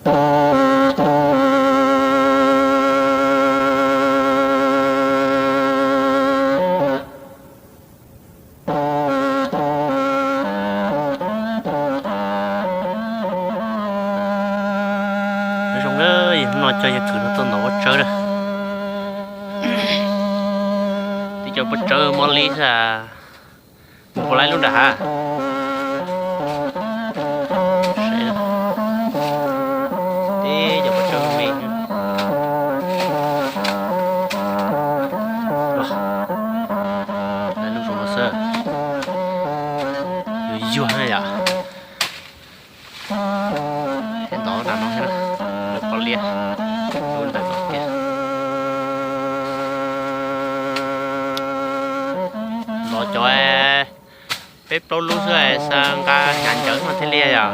Nyob zoo, hnub no coj yawg Khwm no tuaj ntov pob tsawb na. Tib co pob tsawb mob li xwb. Mus puas laib lub nram hav. Tib co pob tsawb me. Lub zoo no xwb. Yuag yuag na yom. Thiab ntov nram no thiab, lawv pov liab lub ntawm no tiag. Ntov cov peb plaub lub xwb es xa nqa hnyav ncawv no thiaj li yom.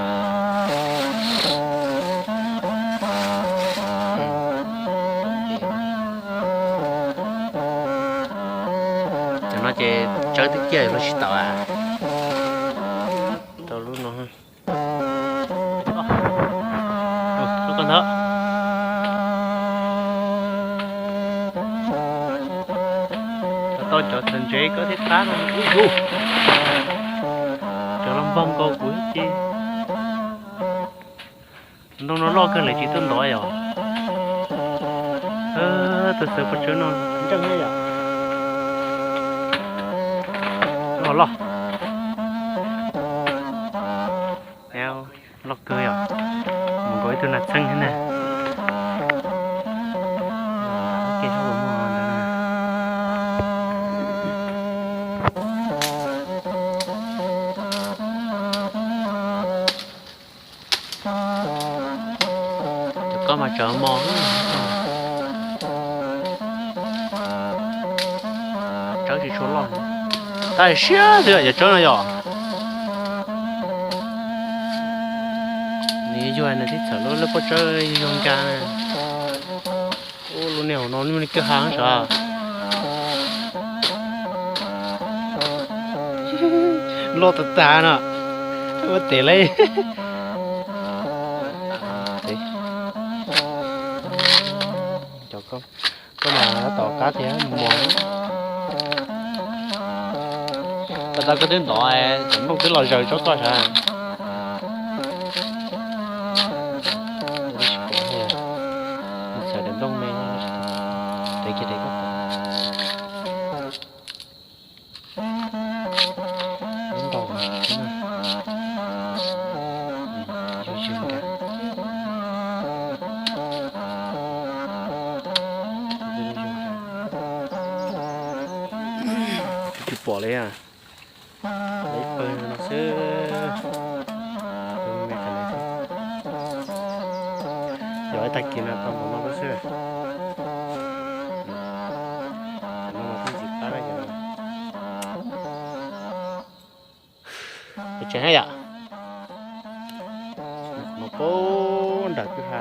Cov no ces tsawb twb ciaj los tsis tau. Rau lub no. Lub ko ntawd. Tau cov txawv ntsev koj thiab qab no ub hu. Cov los npog nkaus kuv ib ce. Ntoo no loj kawg lawm tsis tuaj ntov yom. Tus xaws pob tsawb no ntseej thiab yom. Loj loj. Loj kawg yom. Mus nkaus ib tug nas txheeb thiab na. Cov koj mas tsawv mos. Tsawb tsis tshua loj. Tab sis siab xwb yog tsawb no yom. Nws yuag nws twb txhawm lub lub pob tsawb yuag nkag na. Ub, lub niag hauv no lub niag kwj ha sav. Loj tag tag no. Ua tes lawm. Koj mas tab tom qab tiag mos. Koj tab koj twb ntov cov nplooj twb los zaws tsob koj sav. Txhawm daim nplooj me, tes kiag tes koj. Ntau, yug yug nkag. Tsis pom li. Ib pawg no xwb. Yog ib tag kis no tau npaum no xwb. Cov no mas twb ntxim qab na cov no. Tseem hab yom. No pab nram kwj ha.